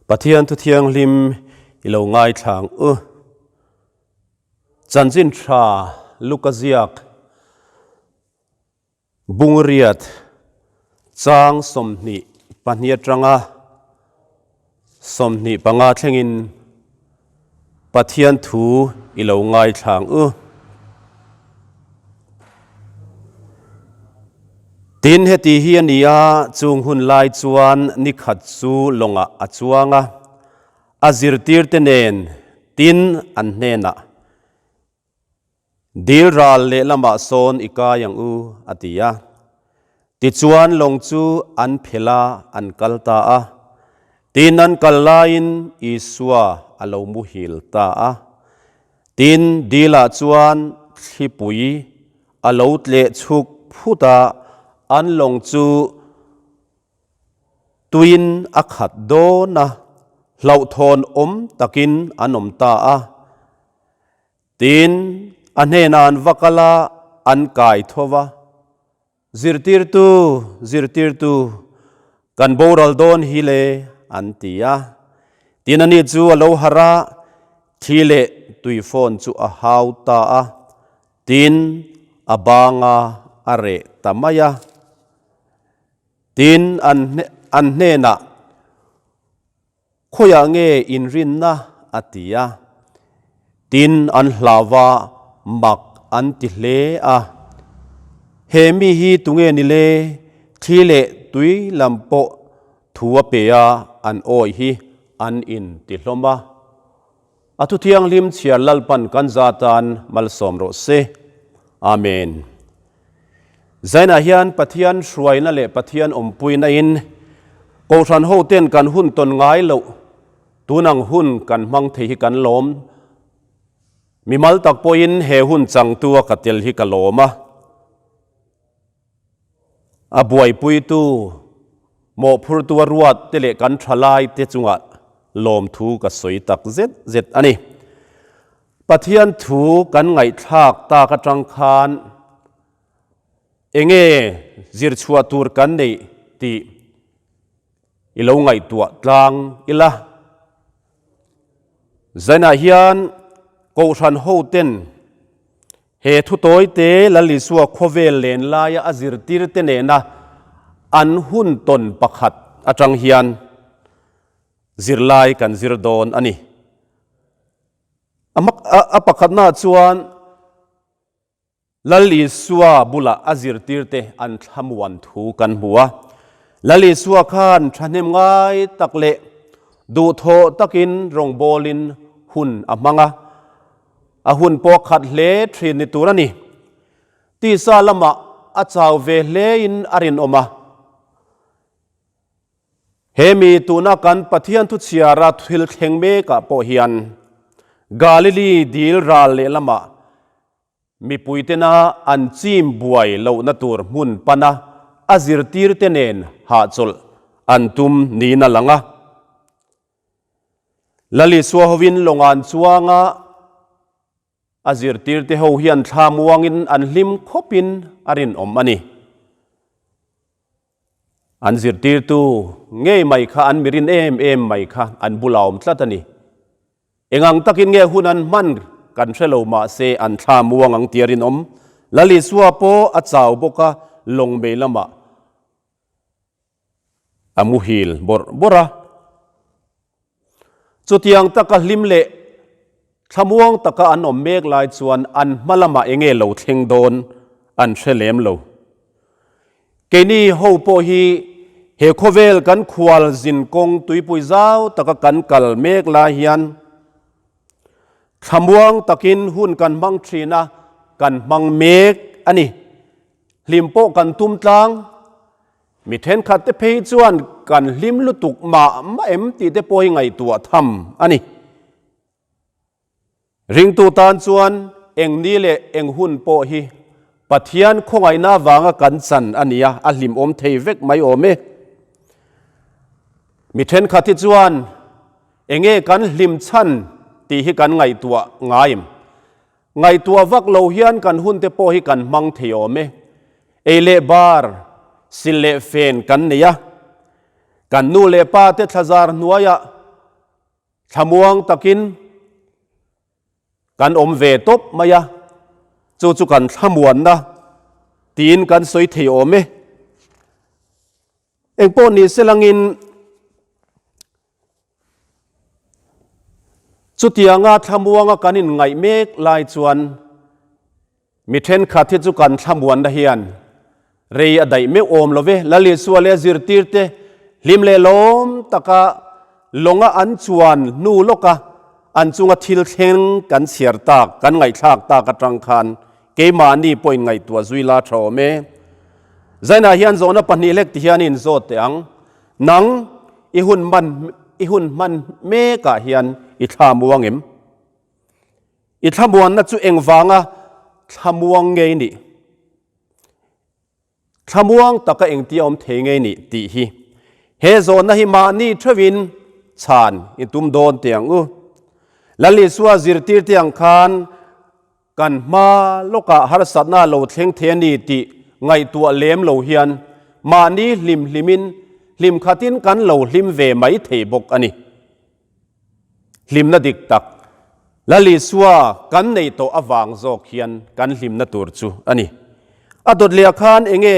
Pathian thu thianghlim i lo ngaithla ang u. Chanchin tha Luka ziak Bungriat chang 22 atanga 25 thlengin Pathian thu i lo ngaithla ang u. Tin, heti hi a ni a, chung hun lai chuan ni khat chu lawngah a chuang a, a zirtirte nen tin an hnenah, Dil ral lehlamah sawn i kai ang u, a ti a. Tichuan lawng chu an phelh a, an kal ta a. Tin an kal laiin Isua a lo muhil ta a. Tin dilah chuan thlipui a lo tleh chhuk phut a, an lawng chu Tuin a khat dawn a, hlauhthawn awm takin an awm ta a. Tin, a hnenah an va kal a, an kai tho va. Zirtirtu, zirtirtu, kan boral dawn hi le, an ti a. Tin, ani chu a lo harh a, thli leh tuifawn chu a hau ta a. Tin, a banga a reh ta mai a. Tin, an an hnenah, Khawiah nge inrinna? a ti a. Tin, an hlau a, mak an ti hle a. He mi hi tunge ni le? Thli leh tui lam pawh thu a pe a, an awi hi an inti hlawm a. A thu thianghlim chhiar Lalpan kan za tan malsawm rawh se. Amen. Zainah hian Pathian hruaina leh Pathian awmpuina in Kohhran ho ten kan hun tawn ngai loh tun ang hun kan hmang thei hi kan lawm. Mimal tak pawhin he hun changtu a ka tel hi ka lawm a. A buaipuitu, mawhphurtu a ruat te leh kan thalai te chungah lawmthu ka sawi tak zet zet a ni. Pathian thu kan ngaihthlak tak atang khan enge zirchhuah tur kan neih tih i lo ngaihtuah tlang ila. Zainah hian Kohhran hoten He thu tawite Lal Isua khawvel len laia a zirtirte nena an hun tawn pakhat atang hian zirlai kan zir dawn a ni. A pakhatnaah chuan Lal Isua bulah a zirtirte an thlamuan thu kan hmu a. Lal Isua khan thahnem ngai tak leh duhthawh takin rawngbawlin hun a hmang a. A hun pawh khat hle thin ni tur a ni. Tisa lamah a chau ve hlein a rinawm a. He mi tuna kan Pathian thuchhiara thil thleng mekah pawh hian Galili dil ral lehlamah mipuitena an chim buai lohna tur hmun pana a zirtirte nen hahchawlh an tum niin a lang a. Lalisua hovin lawngan chuanga a zirtirte ho hian thla muangin an hlim khawpin a rinawm a ni. An zirtirtu ngei mai kha an mirin em em mai kha an bula awm tlat a ni. Engang takin nge hun an hman kan hre lo mahse an thla muang ang tia rinawm. Lalisua pawh a chau bawk a, lawng mei lamah A muhil bawrh bawrh a. Chutiang taka hlim leh thlamuang taka an awm mek lai chuan an hma lamah eng nge lo thleng dawn an hre lem lo. Keini ho pawh hi he khawvel kan khual zin kawng tuipui zau taka kan kal mek lai hian thlamuang takin hun kan hmang thin a, kan hmang mek a ni. Hlim pawh kan tum tlang. Mi thenkhat te phei chuan kan hlim lutuk mah mah em tih te pawh hi ngaihtuah tham a ni. Ringtu tan chuan eng ni leh eng hun pawh hi Pathian khawngaihna avanga kan chan a ni a, a hlimawm thei vek mai awm e. Mi thenkhat hi chuan enge kan hlim chhan tih hi kan ngaihtuah ngai em? Ngaihtuah vak lo hian kan hun te pawh hi kan hmang thei awm e. Ei leh bar, sil leh fen kan nei a. Kan nu leh pa te thlazar hnuaiah. Thlamuang takin kan awm ve tawp mai a, chu chu kan thlamuanna tiin kan sawi thei awm e. Engpawh ni selangin chutianga thlamuanga kan inngaih mek lai chuan Mi thenkhat hi chu kan thlamuanna hian rei a daih meuh awm lo ve. Lal Isua leh a zirtirte hlim leh lawm taka lawnga an chuan hnu lawka an chunga thil thleng kan chhiar tak, kan ngaihthlak tak atang khan keimahni pawhin ngaihtuah zui la tha awm e. Zainah hian zawhna pahnih hlek ti hian in zawt teh ang. Nang i hun hman i hun hman mekah hian i thla muang em? I thlamuanna chu engvanga thlamuang ngei nih? Thlamuang taka engtia awm thei ngei nih tih hi he zawnna hi mahni theuhin chhan i tum dawn teh ang u. Lal Isua zirtir te ang khan kan hma lawkah harsatna a lo thleng thei a ni tih ngaihtuah lem lo hian mahni hlim hlimin hlim khatin kan lo hlim ve mai thei bawk a ni. Hlimna dik tak, Lal Isua kan neih tawh avang zawk hian kan hlimna tur chu a ni. A dawt leh ah khan enge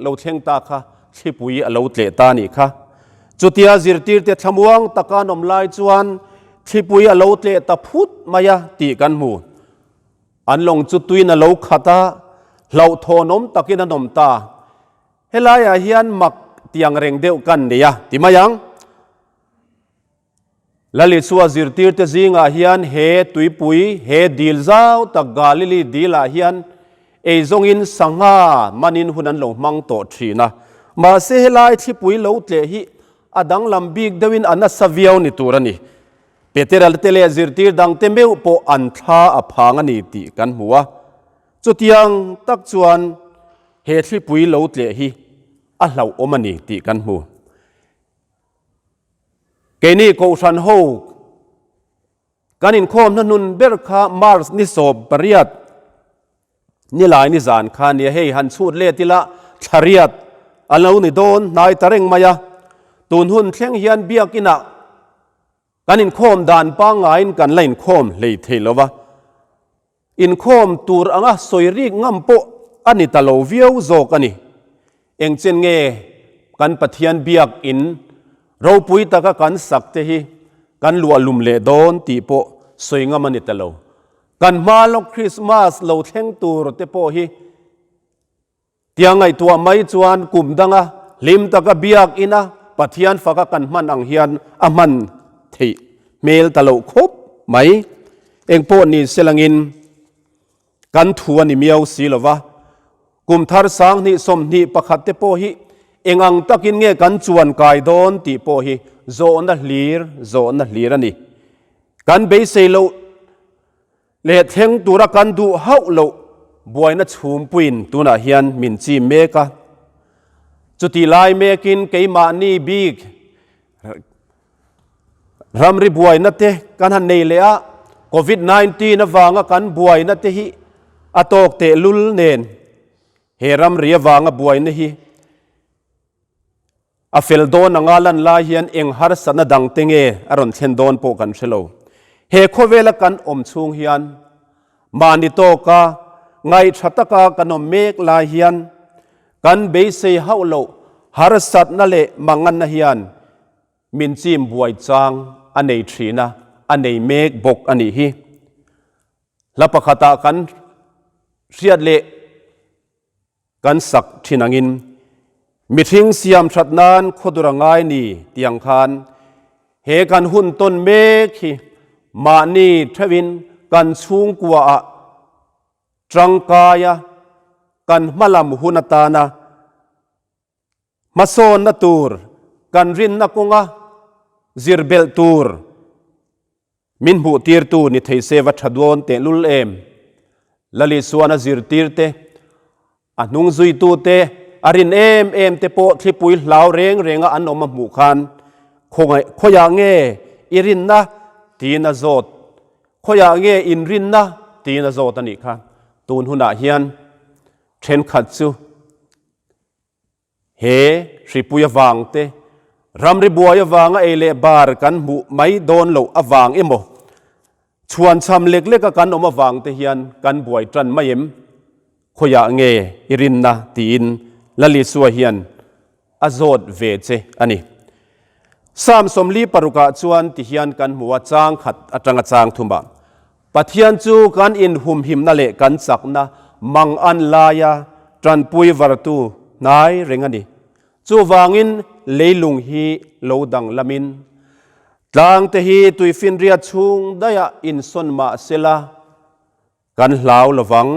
lo thleng ta kha thlipui a lo tleh ta nih kha. Chutia zirtirte thlamuang taka an awm lai chuan thlipui a lo tleh ta phut mai a tih kan hmu. An lawng chu tuin a lo khat a, hlauhthawnawm takin an awm ta. Helaiah hian mak tiang reng deuh kan nei a ti mai ang. Lalisua zirtirte zingah hian he tuipui, he dil zau tak Galili dilah hian eizawngin sangha manin hun an lo hmang tawh thin a. Mahse helai thlipui lo tleh hi a danglam bik deuhin a nasa viau ni tur a ni. Petera te leh zirtir dangte meuh pawh an thla a phang a ni tih kan hmu a. Chutiang tak chuan he thlipui lo tleh hi a hlauhawm a ni tih kan hmu. Keini Kohhran ho kan inkhawmna hnun ber kha March ni sawp pariat nilai ni zan kha nia hei han chhut let ila thlariat a lo ni dawn hnai ta reng mai a. Tun hun thleng hian biakinah kan inkhawm dan pangngaiin kan la inkhawm hlei thei lo va. Inkhawm tur anga sawi rik ngam pawh a ni ta lo viau zawk a ni. Engchen nge kan Pathian biak in ropui taka kan sak te hi kan luah lum leh dawn tih pawh sawi ngam a ni ta lo. Kan hma lawk Krismas lo thleng tur te pawh hi Tia ngaihtuah mai chuan kum danga hlim taka biak ina Pathian faka kan hman ang hian a hman theih hmel ta loh khawp mai. Engpawh ni selangin kan thu a ni miau si lova, kum thar 20 21 te pawh hi eng ang takin nge kan chuan kai dawn tih pawh hi zawhna hlir zawhna hlir a ni. Kan beisei loh Leh thleng tura kan duh hauh loh buaina chhumpuiin tunah hian min chim mek a. Chutih lai mekin keimahni bik ramri buaina te kan han nei leh a, Covid 19 avanga kan buaina te hi a tawk tehlul nen he ramri avanga buaina hi A fel dawn anga lan lai hian eng harsatna dang te nge a rawn thlen dawn pawh kan hre lo. He khawvela kan awm chhung hian mahni tawka ngaihṭha taka kan awm mek lai hian kan beisei hauh loh harsatna leh manganna hian min chim buai chang a nei ṭhin a, a nei mek bawk a nih hi. Hla pakhatah kan hriat leh Kan sak thin angin mihring siam that nan khawdur a ngai ni tih ang khan he kan hun tawn mek hi mahni theuhin kan chhungkua ah tangkaia kan hmalam hun atana hmasawnna tur kan rinna kawnga zir belh tur Min hmuh tirtu ni thei se va tha dawn tehlul em? Lali chuan a zirtir te, a hnung zuitu te, a rin em em te pawh thlipui hlau reng renga an awm a hmuh khan, Khawngaih, khawiah nge i rinna? tiin a zawt. Khawiah nge in rinna? tiin a zawt a nih kha. Tun hunah hian thenkhat chu He hripui avang te, Ramri buai avanga ei leh bar kan hmuh mai dawn loh avang emaw, chhuan cham lek leka kan awm avang te hian kan buai tan mai em? Khawiah nge i rinna tiin Lalisua hian a zawt ve che a ni. Psalm 46 ah chuan ti hian kan hmu a, chang khat atanga chang thumah, Pathian chu kan inhumhimna leh kan chakna mang an laia tanpui vartu hnai reng a ni. Chuvangin leilung hi lo danglamin tlangte hi tuifinriat chhung daihah insawn mah sela, Kan hlau lovang,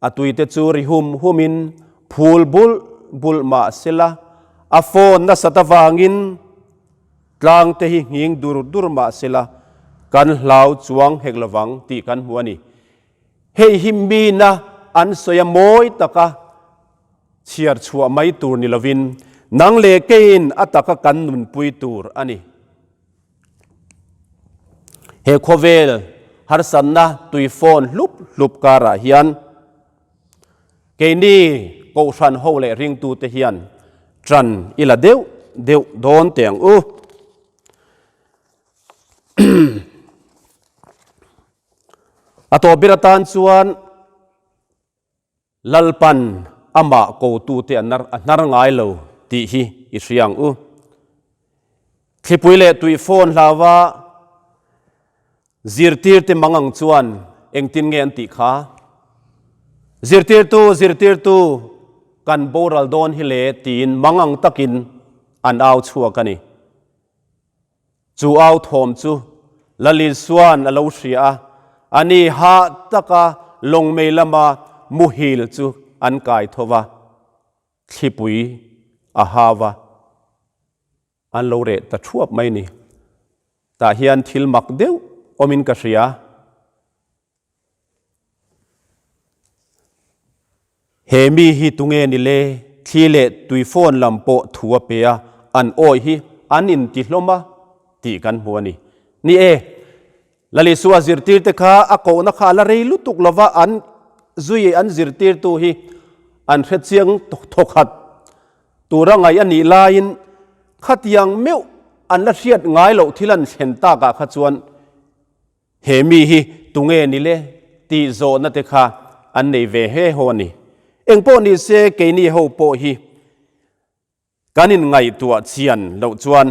a tuite chu ri hum humin phul bulh bulh mah sela, a phone nasat avangin tlangte hi nghing dur dur mah sela, kan hlau chuang hek lovang tih kan hmu a ni. Hei hi mina an sawi a mawi taka chhiar chhuah mai tur ni lovin nang leh keiin a taka kan nunpui tur a ni. He khawvel harsatna tui phone hlup hlup karah hian keini Kohhran ho leh ringtute hian ṭan i la deuh deuh dawn teh ang u. A tawp ber atan chuan Lalpan amah kotute a hnar ngai lo tih hi i hria ang u. Thlipui leh tui phone hlauva zirtirte mang ang chuan engtin nge an tih kha? Zirtirtu, zirtirtu, kan boral dawn hi le tiin mang ang takin an au chhuak a ni. Chu au thawm chu Lalisuan a lo hria a, ani hah taka lawngmei lama muhil chu an kai tho va, thlipui a hau va, an lo reh ta thuap mai ni. Tah hian thil mak deuh awmin ka hria. He mi hi tunge ni le? Thli leh tui phone lam pawh thu a pe a, an awi hi an inti hlawm a tih kan hmu a ni. Ni e, Lalisua zirtirte kha a kohna kha a la rei lutuk lova an zui an zirtirtu hi an hre chiang thawkhat tura ngaih a nih laiin khatiang meuh an la hriat ngai loh thil an thlen takah kha chuan He mi hi tunge ni le tih zawhna te kha an nei ve he haw a ni. Engpawh ni se keini ho pawh hi kan inngaihtuah chian loh chuan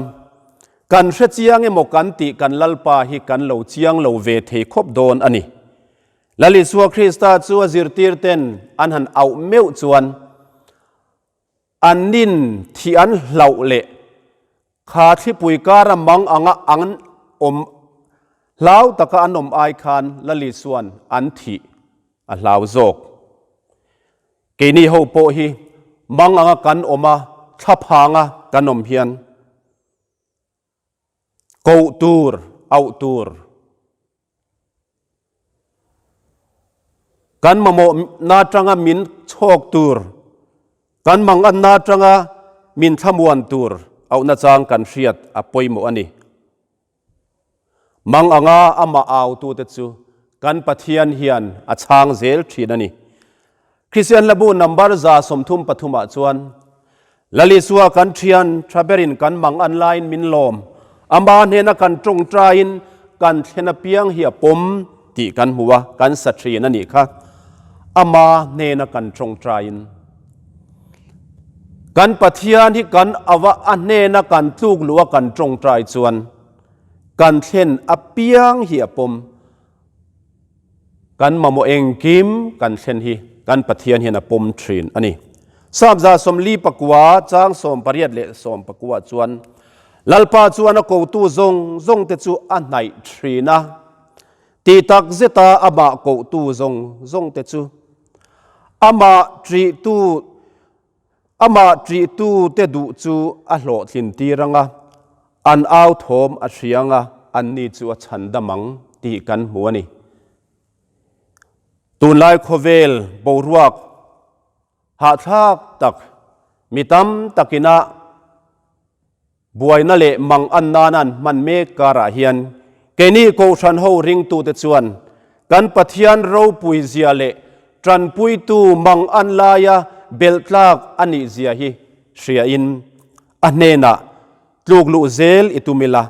kan hre chiang emaw kan tih kan Lalpa hi kan lo chiang lo ve thei khawp dawn a ni. Lal Isua Krista chu a zirtir ten an han auh meuh chuan an nin thih an hlauh leh Kha thlipui kara mang anga an awm hlau taka an awm ai khan Lali chuan an thih a hlau zawk. Keini ho pawh hi mang anga kan awm a, thlaphanga kan awm hian koh tur, auh tur, Kan mamawh na atanga min chhawk tur, kan manganna atanga min thlamuan tur auhna chang kan hriat a pawimawh a ni. Mang anga amah autute chu kan Pathian hian a chhang zel thin a ni. Kristian Hlabu number 133 ah chuan, Lalisua kan thian tha berin kan mang an laiin min lawm, ama hnena kan tawngtaiin kan thlen apiang hi a pawm tih kan hmu a, kan sa thin a nih kha. Ama hnena kan tawngtaiin kan Pathian hi kan ava a hnena kan tluk luh a kan tawngtai chuan kan thlen apiang hi a pawm. Kan mamawh engkim kan thlen hi kan Pathian hian a pawm thin a ni. Psalm 49 chang 18 leh 19 chuan, Lalpa chuan a kotu zawng zawngte chu a hnaih thin a, tih tak zeta amah kohtu zawng zawngte chu amah ṭihtu amah ṭihtute duh chu a hlawhtlin tir ang a, an au thawm a hria ang a, anni chu a chhan dam ang tih kan hmu a ni. Tunlai khawvel boruak hahthlak tak mi tam takina Buaina leh mang an nana an hman mek karah hian keini Kohhran ho ringtute chuan kan Pathian ropui zia leh tanpuitu mang an laia belh tlak a nih zia hi hriain a hnenah. Tluk luh zel i tum ila,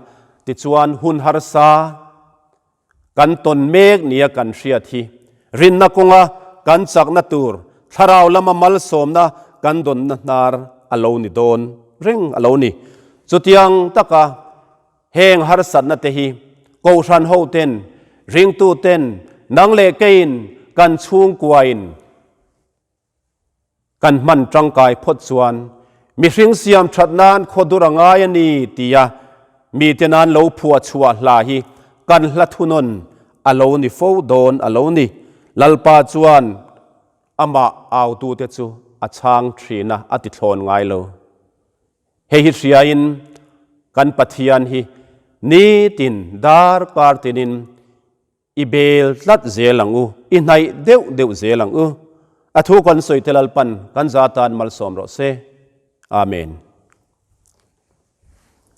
tichuan hun harsa kan tawn mek nia kan hriat hi rinna kawnga kan chakna tur thlarau lama malsawmna kan dawnna hnar a lo ni dawn reng a lo ni. Chutiang taka heng harsatna te hi Kohhran ho ten, ringtu ten, nang leh keiin kan chhungkuain Kan hman tangkai phawt chuan mihring siam that nan khaw dur a ngai a ni tia mite nan lo phuah chhuah hla hi kan hla thunawn a lo ni fo dawn a lo ni. Lalpa chuan amah autute chu a chhang thin a, a ti thlawn ngai lo. Hei hi hriain kan Pathian hi nitin dar kar tinin I bel tlat zel ang u, i hnaih deuh deuh zel ang u. A thu kan sawi te Lalpan kan za tan malsawm rawh se. Amen.